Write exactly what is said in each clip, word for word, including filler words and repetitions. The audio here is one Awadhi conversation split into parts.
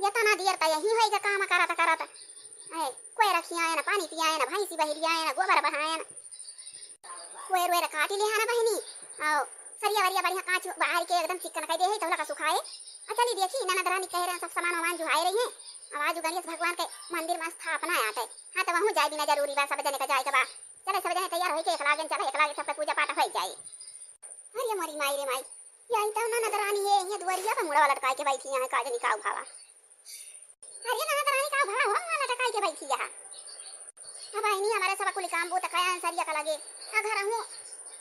ये तना दियर त यही होई के काम करत करत। ए, कोई रखिया है ना, पानी पिया है ना, भैंसी बहरिया है ना, गोबर बहाए ना। कोई रोए काटी ले है ना बहिनी। आओ, सरिया वरिया बढ़िया कांच बाहर के एकदम चिकन कर दे है, तौला का सुखाए। आ चली देखी, ननद रानी कह रहे हैं, सब सामान वामान जुहाए रही हैं। अब आज गणेश भगवान के मंदिर में स्थापना आटे। हाँ, तो वहूँ जाए बिना जरूरी बा, सब जने का जाए के बा। चले सब जने तैयार होई के एक लागेन, चले एक लागे सबका पूजा पाठ होई जाए। अरे मोरी माई रे माई, यही तो ननद रानी है, ये दुआरिया पे मुड़वा लटकाए के बैठी है, का जनी का उठावा। अरे ननद रानी का उठावा हो, मुँह लटकाए के बैठी है। अब बहिनी हमारे सब कुल काम बूत काया सरिया का लगे, आ घर हूँ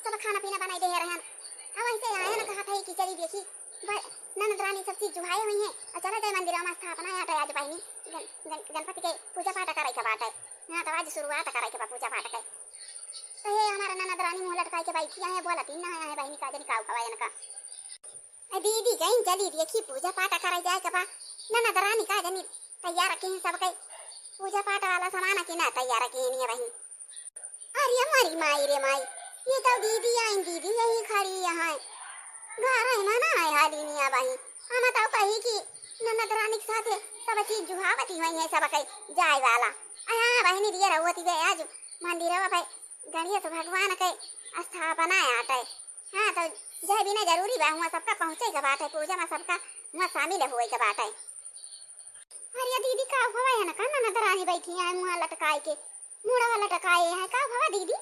सब खाना पीना बनाई दे रहन। अब वैसे आया ना कहा था कि चली देखी, ब-, ननद रानी सब चीज जुहाए हुई हैं, और चला जाए मंदिर में स्थापना आटे आज बहिनी, गण-, गण-, गणपति के पूजा पाठ करे के बाटे। हाँ, तो आज शुरुआत करे के बा पूजा पाठ के। तो ये हमारा ननद रानी मुँह लटकाए के बैठी है, बोलती ना है बहिनी, का जनी का उठावा इनका। ए दीदी, गईन चली देखी, पूजा पाठ करे जाए के बा। ननद रानी का जनी तैयार रखे हैं सबके पूजा पाठ वाला सामान के ना तैयार रखे हैं नहीं वही। अरे मोरी माई रे माई, ये तो दीदी आइन, दीदी यही खड़ी है। घर है ना, ना है हाली नहीं आ वही। हम तो कही कि ननद रानी के साथे सब चीज जुहावती हुई है सबके जाए वाला। अया बहिनी दिया रहुआती गए आज मंदिरवा पे गणेश भगवान के स्थापना आटे। हाँ, तो जाए बिना जरूरी बा, हुआं सबका पहुँचे के बाटे, पूजा में सबका हुआं शामिल होए के बाटे। अरे दीदी, का भवा है ना, का ननद रानी बैठी है मुँह लटकाए के, मुड़वा लटकाए है, का भवा दीदी?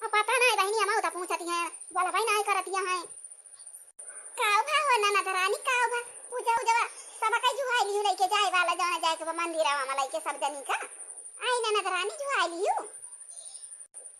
अब पता नहीं बहिनी, हम तो पूछती हैं, बोला भाई नहीं करतिया है। का भा हो ननद रानी, का भा? पूजा उजवा सब कई जुहाई लिहू लइके जाए वाला, जाना जाए के बा मंदिरवा में लइके सब जनी का। आई ननद रानी जुहाई लिहू।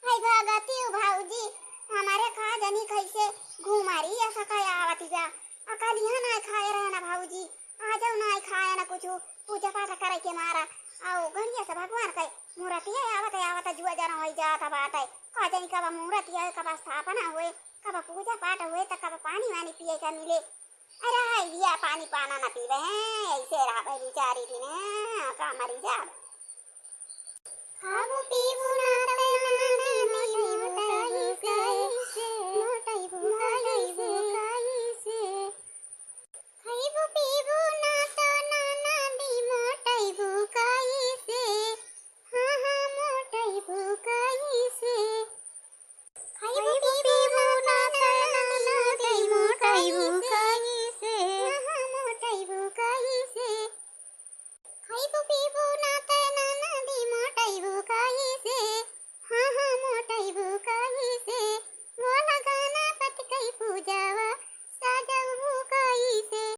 हाय भगती हो भौजी, हमारे का जनी कैसे घुमारी ऐसा का आवत बा। अकलिया ना खाए रहे ना भौजी, आ जाओ ना खाए ना कुछ, पूजा पाठ करे के मारा। आओ गणिया से भगवान के मूर्ति है, आवत आवत जुआ जना होई जात बाटे। का जनी कब मूर्ति है, कब स्थापना होए, कब पूजा पाठ होए, त कब पानी वानी पिए का मिले। अरे हाय लिया पानी पाना ना पीवे हैं, ऐसे रहबे दू चार दिन, का मरी जाब। खाबू पीबू ना तबे ना